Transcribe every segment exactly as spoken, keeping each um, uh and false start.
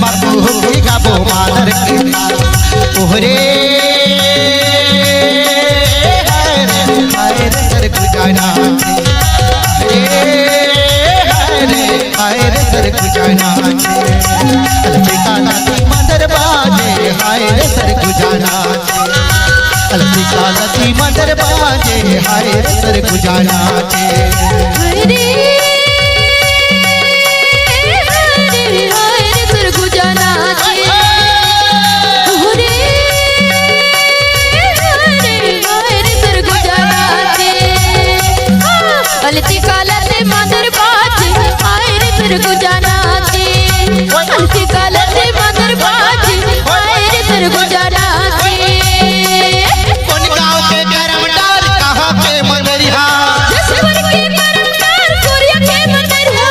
बाबू हो के गाबो मादर के। ओहरे हाय रे, हाय रे सरगुजाना। हाय रे, हाय रे, हाय रे सरगुजाना। अलसी काला ती मादर बाजे, हाय रे सरगुजाना। अलसी काला ती मादर बाजे, हाय रे सरगुजाना। हाय रे, हाय रे, हाय रे सरगुजाना। हाय रे, हाय रे, हाय रे सरगुजाना। अलसी काला ती मादर बाजे, हाय रे सरगुजाना। अलसी काला ती मादर बाजे, हाय रे सरगुजाना। कोन गाँव के करम डार, कहाँ के मंदरिहा? जसवर के करम डार, सूर्य के मंदरिहा।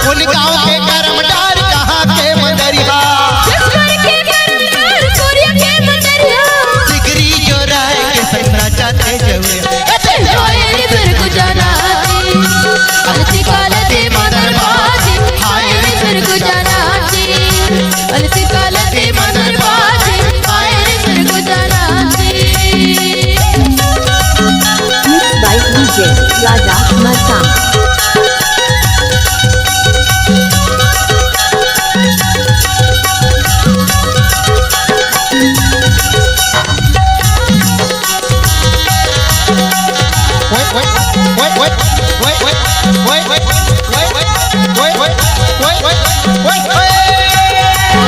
कोन गाँव के करम डार, कहाँ के मंदरिहा? जसवर के करम डार, सूर्य के मंदरिहा। सिगरी जो राय के संग नाचथे जउरे। हाय रे सरगुजाना। अलसी काला ती मादर बाजे, हाय रे सरगुजाना। अलसी काला ती मादर बाजे, हाय रे सरगुजाना। Mixed by D J Raja Marsan.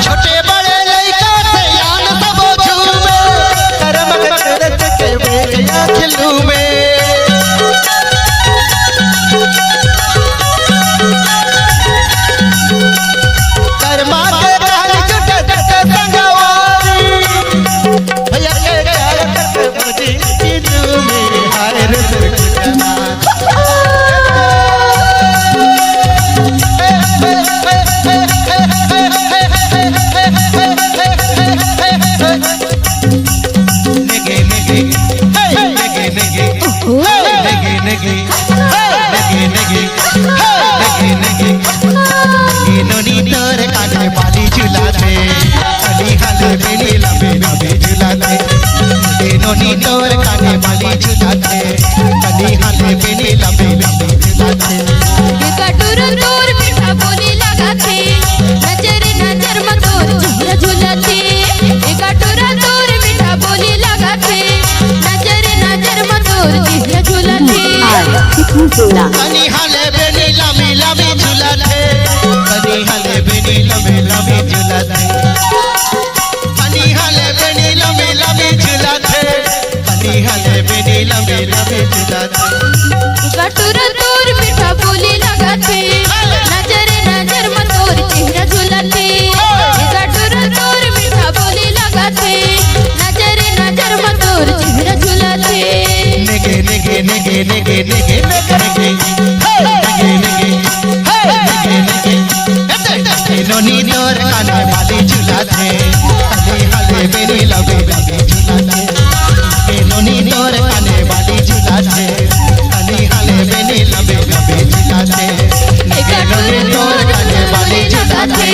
छोटे बड़े लइका सयान सबो झूमे, करम करत के बेग आँख लूमे। करमा के काली जुटत संगवारी, भैया के करत भौजी की लूमे। हाय रे सरगुजाना। नेगे नेगे, हे, नेगे नेगे, हे, नेगे नेगे, हे, नेगे नेगे, हे, नेगे नेगे। ए नोनी तोर काने बाली झुलाथे, कनी हाले बेनी लबे लबे झुलाथे। ए नोनी तोर काने बाली झुलाथे, कनी हाले बेनी लबे लबे झुलाथे। एका टुरा तोर मीठा बोली लगाथे, नजर नजर म तोर चेहरा झुलाथे। एका टुरा तोर मीठा बोली लगाथे, नजर नजर म तोर चेहरा झुलाथे। कनी हाले बेनी लमी लमी झुलाथे, कनी हाले बेनी लमी लमी झुलाथे। कनी हाले बेनी लमी लमी झुलाथे, कनी हाले बेनी लमी लमी झुलाथे। एका टुरा तोर मीठा बोली लगाथे, नजर नजर म तोर चेहरा झुलाथे। एका टुरा तोर मीठा बोली लगाथे, नजर नजर म तोर चेहरा झुलाथे। नेगे नेगे नेगे नेगे नेगे नेगे नेगे, हे, नेगे नेगे, हे, नेगे नेगे। ए नोनी तोर काने बाली झुलाथे, कनी हाले बेनी लबे लबे झुलाथे। ए नोनी तोर काने बाली झुलाथे, कनी हाले बेनी लबे लबे झुलाथे। एका टुरा तोर काने बाली झुलाथे,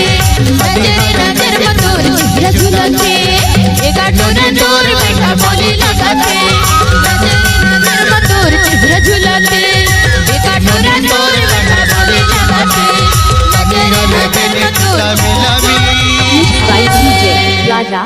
नजर नजर म तोर चेहरा झुलाथे। एका टुरा तोर मीठा बोली लगाथे, नजर नजर म तोर चेहरा झुलाथे। एका टुरा तोर मीठा बोली लगाथे, नजर नजर म तोर। Mixed by D J Raja